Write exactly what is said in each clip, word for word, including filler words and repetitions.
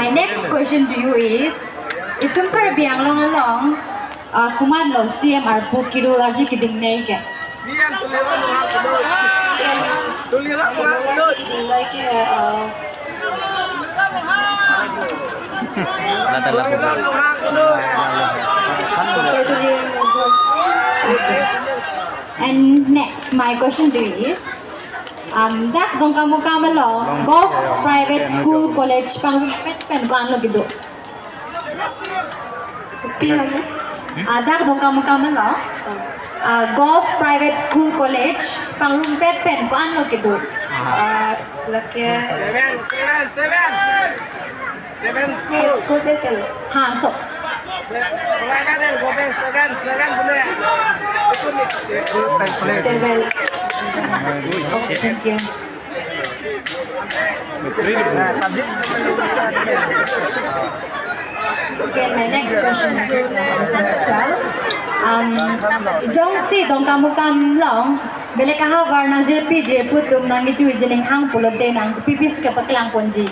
My next question to you is, itum Karbi Anglong along, uh, komatlo C M arpu kiro arji keding nei ke? C M Tuliram Ronghang kedo. Tuliram Ronghang kedo. Keding nei ke, uh, Lata lapu. Tuliram Ronghang kedo. Doctor Tuliram Ronghang. And next, my question to you is, um, dak Dongkamukam along, Govt Private School College pangrumpet pen ko-anlo kedo? Pi, Miss? Ah, dak Dongkamukam along, ah, Govt Private School College pangrumpet pen ko-anlo kedo? Ah, lake Seven, seven, seven. Seven school. Head school pen kelo. Ha, so. Seven, seven, seven, boleh. Seven. Okay, thank you. Okay, my next question. Um, jongsi Dongkamukam along belek ahavar nangjirpi jirpo atum nangkechui jining hang pulote nang pipis kepaklang ponji?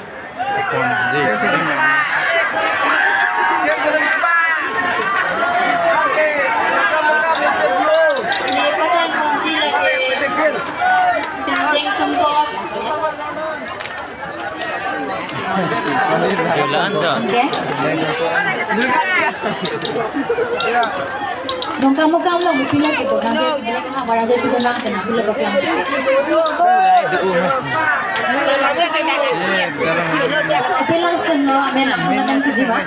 Ne paklang ponji lake building sumpot. Yola anta. Okay. Dongkamukam along pipila kedo nang je pipila kena bara je pipila kena pipila paklang. Pipila langsung lo, amen langsung amen keji ma.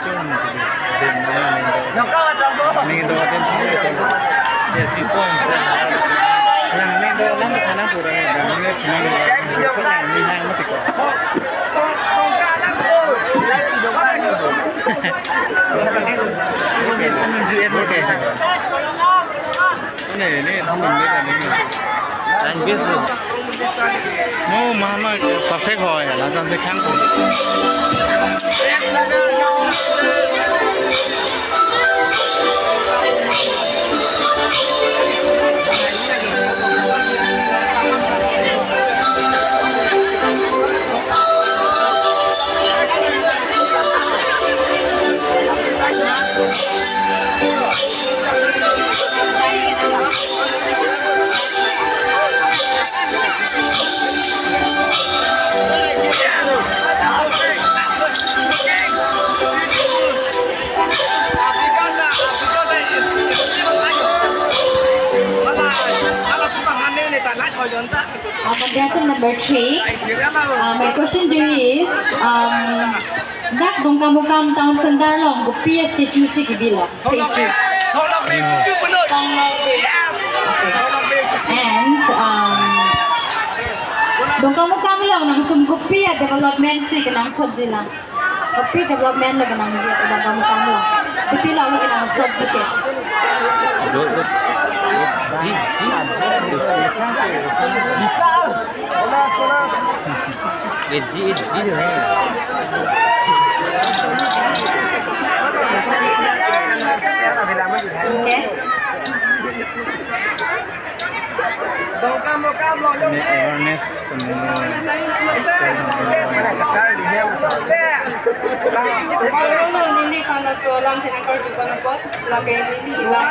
Mo mama perfect hoy la kan se khang ko. Uh, contestant number three. Uh, my question to you is, um, dak Dongkamukam town center along kopi a-statue si kebilo? Statue. And, um, Dongkamukam along nangtum kopi a-development si kenangsotji lang? Kopi development lo kenangji Dongkamukam along? Kopilo lo kenangsotji ke? Lo, lo. Ji, ji. Ye ji, ye ji hai. Okay. Ini awareness. Neli phan laso alam thenang karju pon apot, lake neli ilang.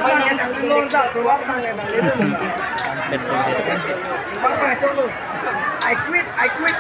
I quit, I quit.